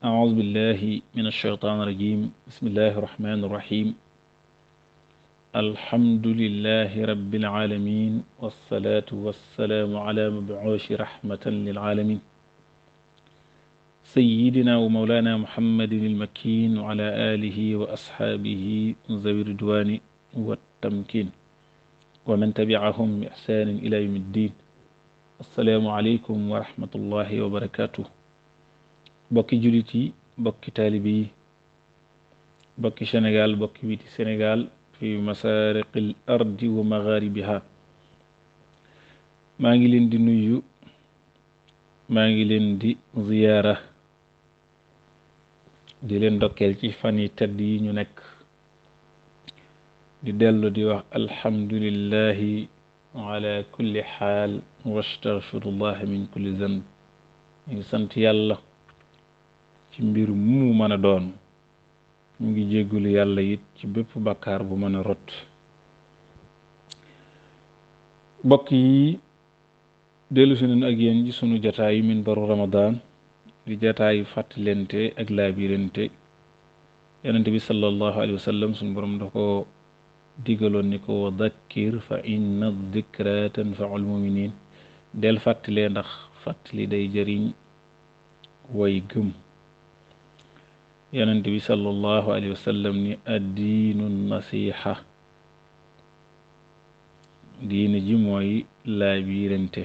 أعوذ بالله من الشيطان الرجيم بسم الله الرحمن الرحيم الحمد لله رب العالمين والصلاة والسلام على مبعوث رحمة للعالمين سيدنا ومولانا محمد المكين وعلى آله وأصحابه ذوي الرضوان والتمكين ومن تبعهم بإحسان إلى يوم الدين السلام عليكم ورحمة الله وبركاته bokki julit yi bokki taalibe yi bokki Sénégal bokki biti Sénégal fi masariqil ardi wa magharibiha maa ngi leen di nuyu maa ngi leen di ziyaara di leen ndokkeel ci fan yi tedd yi ñu nekk di dellu di wax alhamdulillahi ala kulli xaal wa astaghfirullah min kulli zanb ñu ngi sant yàlla ci mbir mu mën a doon ñu ngi jéggulu yàlla it ci bépp bàkkaar bu mën a rot bokk yi dellu si nañ ak yéen ci sunu jataayu minbaru Ramadan di jataayu fàttalente ak laabirante yonente bi sallallahu alayhi wa sallam suñu borom da ko digaloon ni ko wa dakkir fa inna dikra tanfaul muminin del fàttalee ndax fàttali day jëriñ way gëm yonent bi sallallahu alayhi wa sallam ni addiinu nasiha diine ji mooy laabirante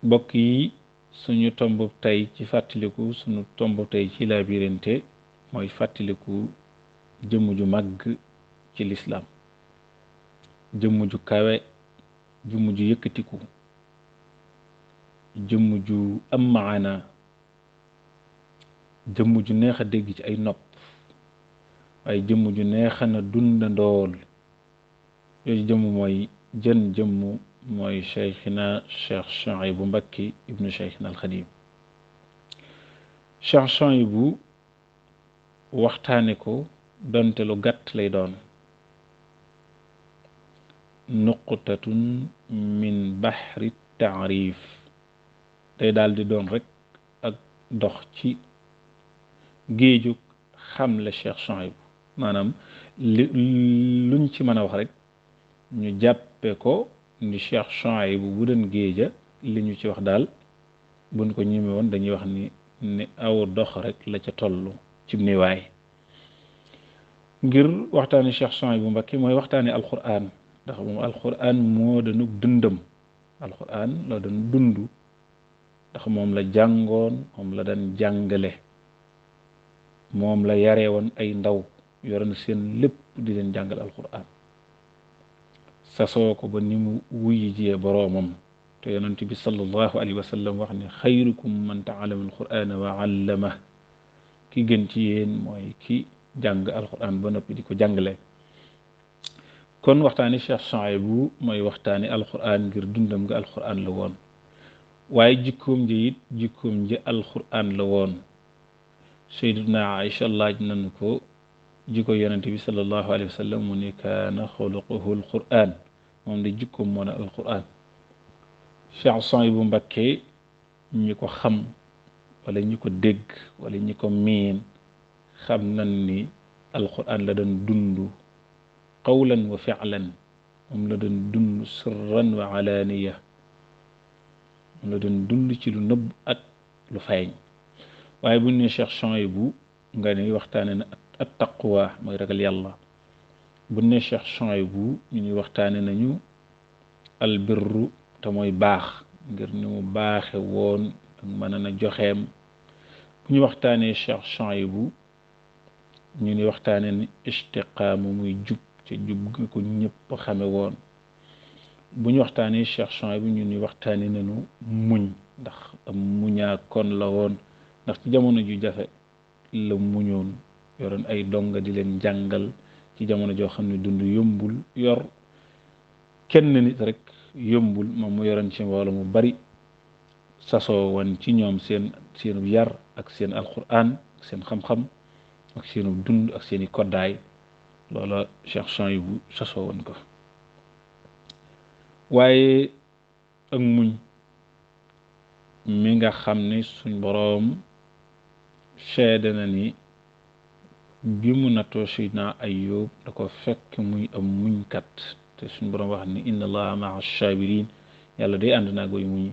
bokk yi suñu tomb tey ci fàttaliku suñu tomb tey ci laabirante mooy fàttaliku jëmm ju màgg ci lislaam jëmm ju kawe jëmm ju yëkkatiku jëmm ju am maana jëmm ju neex a dégg ci ay nopp waaye jëmm ju neex na dundandool yooyu jëmm mooy jën jëmm mooy cheikhina cheikh Chouaïbou Mbacké ibnu cheikhina alxadim cheikh Chouaïbou waxtaane ko donte lu gàtt lay doon nuqtatun min bahri taarif day daal di doon rek ak dox ci géejug xam la cheikh Chouaïbou maanaam luñ ci mën a wax rek ñu jàppe ko ni cheikh Chouaïbou bu doon géeja li ñu ci wax daal buñ ko ñime woon dañuy wax ni aw dox rek la ca toll ci niwaay ngir waxtaani cheikh Chouaïbou Mbacké mooy waxtaani alquran ndax moom alquran moo dañu dundam alquran la doon dund ndax moom la jàngoon moom la daan jàngale moom la yare woon ay ndaw yoroon seen lépp di leen jàngal alquran sasoo ko ba ni mu wuyi jiyee boroomam te yonent bi sallallahu alayhi wa sallam wax ne xayrukum man taallama alqurana wa allama ki gën ci yéen mooy ki jàng alquran ba noppi di ko jàngale kon waxtaani cheikh Chouaïbou mooy waxtaani alquran ngir dundam nga alquran la woon waaye jikkoom ji it jikkoom ji alquran la woon sayyidatuna Aïcha laaj nañu ko jikko yonent bi sallallahu alayhi wa sallam mu ne kaana xuluquhu alquran moom de jikkoom moo ne alquran cheikh Chouaïbou Mbacké ñi ko xam wala ñi ko dégg wala ñi ko miin xam nañ ni alquran la doon dund qawlan wa fi'lan moom la doon dund sirran wa alaaniya moom la doon dund ci lu nëbb ak lu feeñ waaye bu ñu ne cheikh Chouaïbou nga ne waxtaane na at taqwa mooy ragal yàlla bu ne cheikh Chouaïbou ñu ni waxtaane nañu albirru te mooy baax ngir ni mu baaxe woon ak mën na joxeem bu ñu waxtaanee cheikh Chouaïbou ñu ni waxtaane ni istiqaamu muy jub ca jub nga ko ñëpp xame woon bu ñu waxtaanee cheikh Chouaïbou ñu ni waxtaane nañu muñ ndax am muñaa kon la woon ndax ci jamono ju jafe la muñoon yoroon ay donga di leen jàngal ci jamono joo xam ne dund yombul yor kenn nit rek yombul moom mu yoroon ci mbooloo mu bari sasoo woon ci ñoom seenu yar ak seen alquran ak seen xam-xam ak seenu dund ak seeni koddaay loola cheikh Chouaïbou sasoo woon ko waaye ak muñ mi nga xam ne suñ boroom seede na ni bi mu nattoo Seydina Ayub da ko fekk muy am muñkat te suñ boroom wax ni inna allaha maa sabirin yàlla day ànd naag way muñi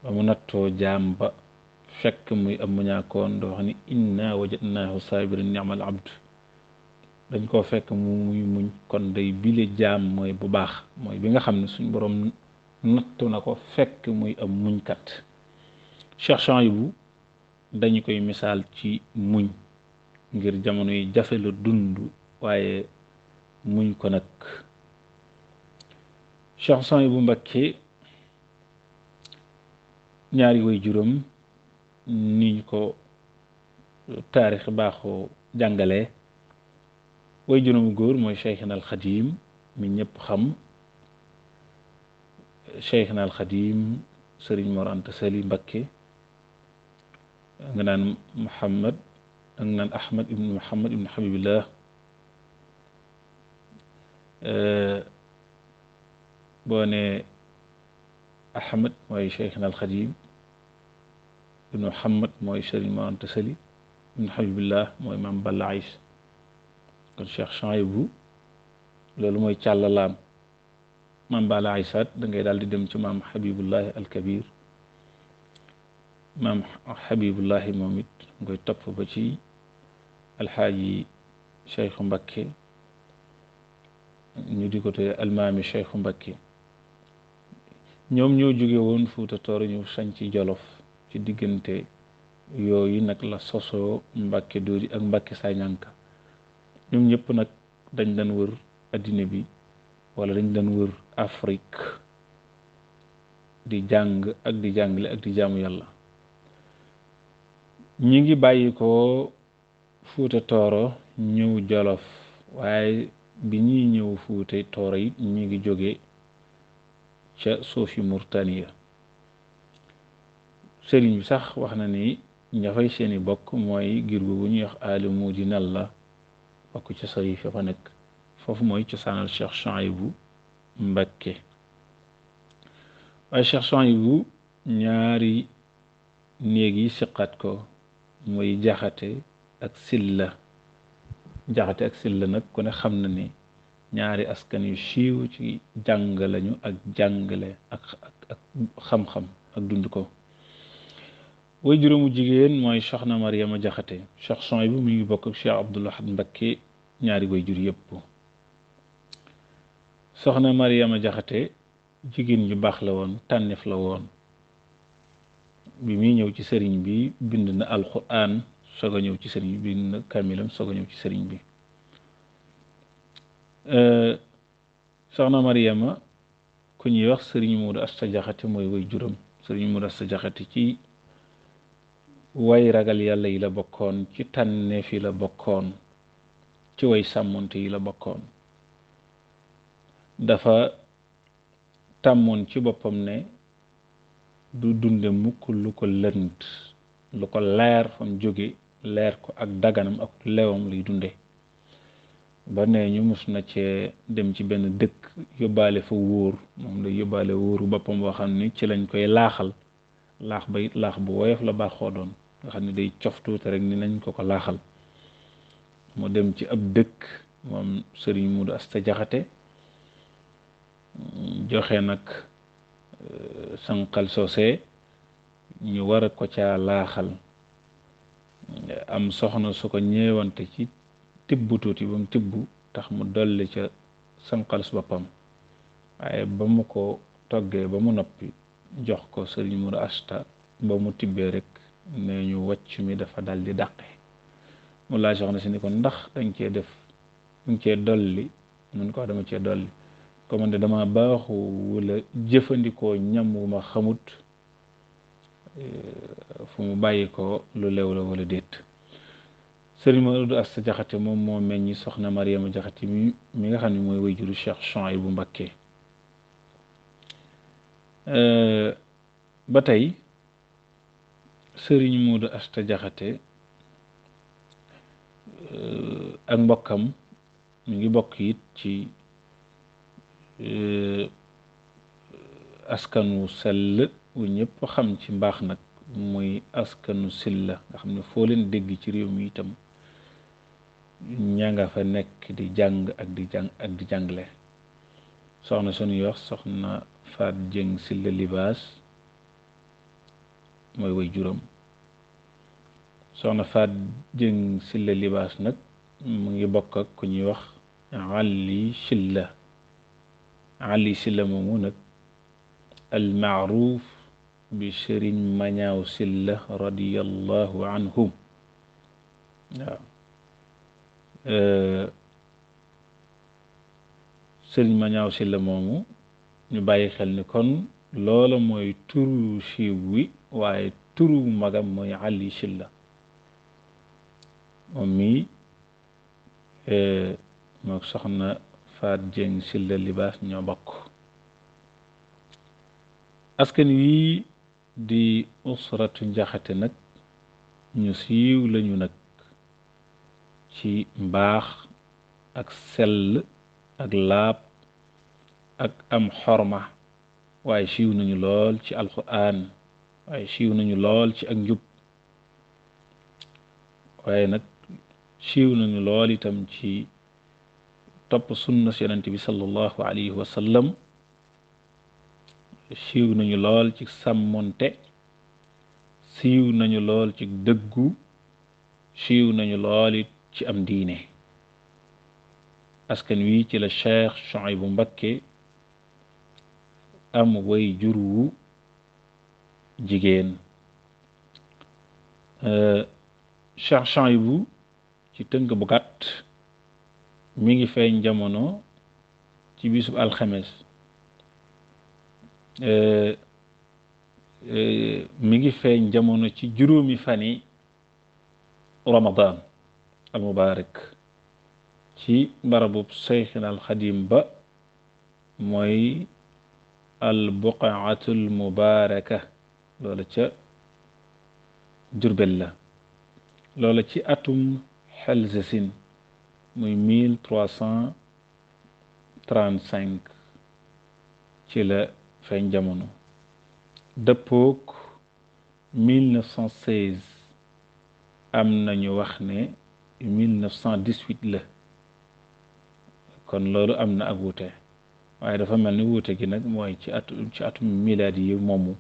ba mu nattoo jaam ba fekk muy am muñaakoon da wax ni inna wajadnaahu sabirin ni'mal abd dañ koo fekk muy muñ kon day bile jaam mooy bu baax mooy bi nga xam ne suñ boroom nattu na ko fekk muy am muñkat Cheikh Souhaïbou dañu koy misaal ci muñ ngir jamono yi jafe la dund waaye muñ ko nag Cheikh Souhaïbou Mbacké ñaari way juróom niñ ko taarix baaxoo jàngale way juróomu góor mooy Cheikhna al Xadim mi ñëpp xam Cheikhna al Xadim Sëriñ Mor Anta Sali Mbacké nga naan Muhammad ak naan Ahmad ibnu Muhammad ibnu Habibillah boo ne Ahmad mooy Cheikhna al Xadim ibnu Muhammad mooy Sëriñ Mor Anta Sali ibnu Habibillah mooy Maam Balla Aïs kon Cheikh Souhaïbou loolu mooy càllalaam Maam Balla Aïsat da ngay daal di dem ci maam Habibullahi al Kabir maam Habibullahi moom it ngoy topp ba ci alxaaji Cheikhu Mbacké ñu di ko te almaami Cheikhu Mbacké ñoom ñoo jóge woon Fuuta Tooro ñu sañ ci Jolof ci diggante yooyu nag la sosoo Mbacké Doodi ak Mbacké Sañanka ñoom ñëpp nag dañ daan wër addina bi wala dañ daan wër Afrique di jàng ak di jàngale ak di jaamu yàlla ñi ngi bàyyi ko Fuuta Tooro ñëw Jolof waaye bi ñuy ñëw Fuuta Tooro it ñi ngi jóge ca suufi Murtaniya sëriñ bi sax wax na ni ña fay seeni bokk mooy giir bu ñuy wax Ali Muudi Nalla bokk ca sarif fa nekk foofu mooy cosaanal Cheikh Souhaïbou Mbacké waaye Cheikh Souhaïbou ñaari néeg yi siqaat ko mooy jaxate ak silla jaxate ak silla nag ku ne xam na ni ñaari askan yu siiw ci jàng lañu ak jàngale ak xam-xam ak dund ko way juróomu jigéen mooy soxna Mariama Jaxate Cheikh Souhaïbou mi ngi bokk ak Cheikh Abdoul Ahad Mbacké ñaari way jur yëpp soxna Mariama Jaxate jigéen ju baax la woon tànneef la woon bi muy ñëw ci sëriñ bi bind na alquran soog a ñëw ci sëriñ bi bind na kamilam soog a ñëw ci sëriñ bi soxna Mariama ku ñuy wax sëriñ Moodu Asta Jaxate mooy way juram sëriñ Moodu Asta Jaxate ci way ragal yàlla yi la bokkoon ci tànneef yi la bokkoon ci way sàmmonte yi la bokkoon dafa tàmmoon ci boppam ne du dunde mukk lu ko lënt lu ko leer fam jóge leer ko ak daganam ak lewam lay dunde ba ne ñu mus na cee dem ci benn dëkk yóbbaale fa wóor moom la yóbbaale wóoru boppam boo xam ni ci lañ koy laaxal laax ba it laax bu woyof la baaxoo doon nga xam ne day cof tuuti rek ni nañ ko laaxal mu dem ci ab dëkk moom sëriñ Moodu Asta Jaxate joxe nag sànqal soosee ñu war a ko caa laaxal am soxna su ko ñeewante ci tibb tuuti ba mu tibb tax mu dolli ca sànqal su boppam waaye ba mu ko toggee ba mu noppi jox ko sëriñ Moodu Asta ba mu tibbee rek ne ñu wàcc mi dafa dal di dàqe mu laaj soxna si ni ko ndax dañ cee dolli mun ko dama cee dolli ko man de dama baaxu wala jëfandikoo ñam wu ma xamut fu mu bàyyi ko lu lew la wala déet sëriñ Moodu Asta Jaxate moom moo meññi soxna Mariama Jaxate mi nga xam ne mooy wayjuru Cheikh Souhaïbou Mbacké ba tey sëriñ Moodu Asta Jaxate ak mbokkam mi ngi bokk it ci askanu sell wu ñëpp xam ci mbaax nag muy askanu Silla nga xam ne foo leen dégg ci réew mi itam ña nga fa nekk di jàng ak di jàngale. soxna suñuy wax soxna Faat Jëng Silla Libaas mooy way juróom. soxna Faat Jëng Silla Libaas nag mu ngi bokk ak ku ñuy wax Ali Silla moomu nag almaaruf bi Sëriñ Mañaaw Silla radiyallahu anhum. waaw Sëriñ Mañaaw Silla moomu ñu bàyyi xel ni kon loola mooy turu siiw wi, waaye turu magam mooy Ali Silla moom mi mook soxna Faat Jëng Silla Libaas ñoo bokk. askan wi di usratu Njaxate nag ñu siiw lañu nag ci mbaax ak sell ak laab ak am xorma, waaye siiw nañu lool ci alquran, waaye siiw nañu lool ci ak njub, waaye nag siiw nañu lool itam ci topp sunna si yonent bi sallallahu alayhi wa sallam. siiw nañu lool ci sàmmonte, siiw nañu lool ci dëggu, siiw nañu lool it ci am diine. askan wi ci la Cheikh Souhaïbou Mbacké am way jur wu jigéen. Cheikh Souhaïbou ci tënk bu gàtt mi ngi feeñ jamono ci bisub alxames. mi ngi feeñ jamono ci juróomi fani Ramadan al mubarak ci barabub Seyxina al Xadim ba mooy al buqaatul mubaraka, loola ca Jurbel la. loola ci atum Xelsasin muy 1335 ci la feeñ jamono, dëppook 1916. am nañu wax ne 1918 la, kon loolu am na ak wuute, waaye dafa mel ni wuute gi nag mooy ci atum milaadi yi moomu,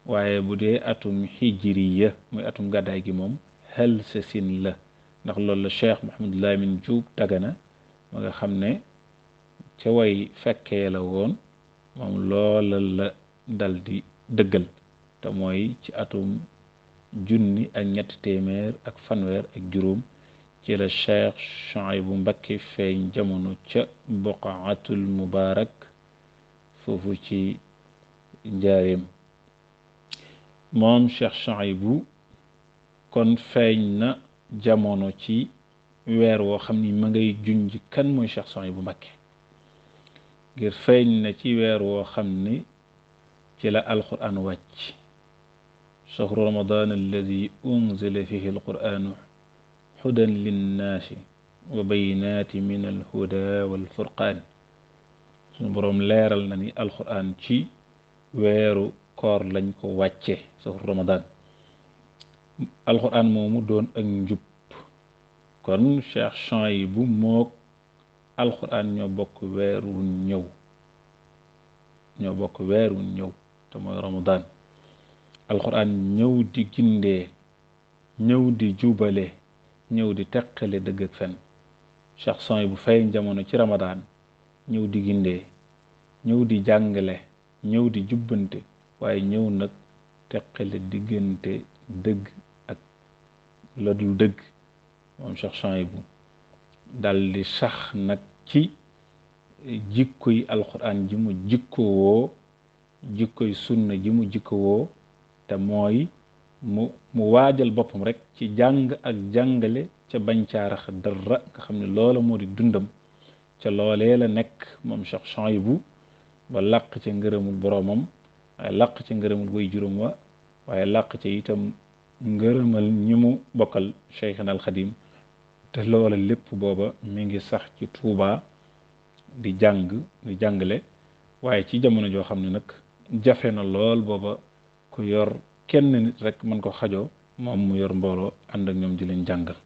waaye bu dee atum hijriya muy atum gàddaay gi moom Xelsasin la, ndax loolu la Cheikh Mouhamadou Lamine Diop Dagana ma nga xam ne ca way fekkee la woon, moom loola la dal di dëggal, te mooy ci atum 1700 ci la Cheikh Souhaïbou Mbacké feeñ jamono ca buqaatul mubarak foofu ci njaareem. moom Cheikh Souhaïbou kon feeñ na jamono ci weer woo xam ni ma ngay junj kan mooy Cheikh Souhaïbou Mbacké, ngir feeñ na ci weer woo xam ni ci la alquran wàcc. shahru ramadan alladi unzila fihi alquranu hudan linnaasi wa bayinaati min alhuda walfurqaan. suñu boroom leeral na ni alquran ci weeru koor lañ ko wàcce, shahru ramadan. alquran moomu doon ak njub. kon Cheikh Souhaïbou mook alquran ñoo bokk weer wu ñëw te mooy ramadan. alquran ñëw di gindee, ñëw di jubale, ñëw di teqale dëgg ak fen. Cheikh Souhaïbou feeñ jamono ci ramadan, ñëw di gindee, ñëw di jàngale, ñëw di jubbante, waaye ñëw nag teqale diggante dëgg ak la dul dëgg. moom Cheikh Souhaïbou dal di sax nag ci jikkoy alquran ji mu jikkowoo, jikkoy sunna ji mu jikkowoo, te mooy mu waajal boppam rek ci jàng ak jàngale ca bañ caa rax dara, nga xam ne loola moo di dundam, ca loolee la nekk moom Cheikh Souhaïbou ba làq ca ngërëmul boroomam, waaye làq ca ngërëmul way juróom wa, waaye làq ca itam ngërëmal ñi mu bokkal Cheikhna al Xadim. te loola lépp booba mi ngi sax ci Tuuba di jàngale, waaye ci jamono joo xam ne nag jafe na lool booba ku yor kenn nit rek mën ko xajoo moom mu yor mbooloo ànd ak ñoom di leen jàngal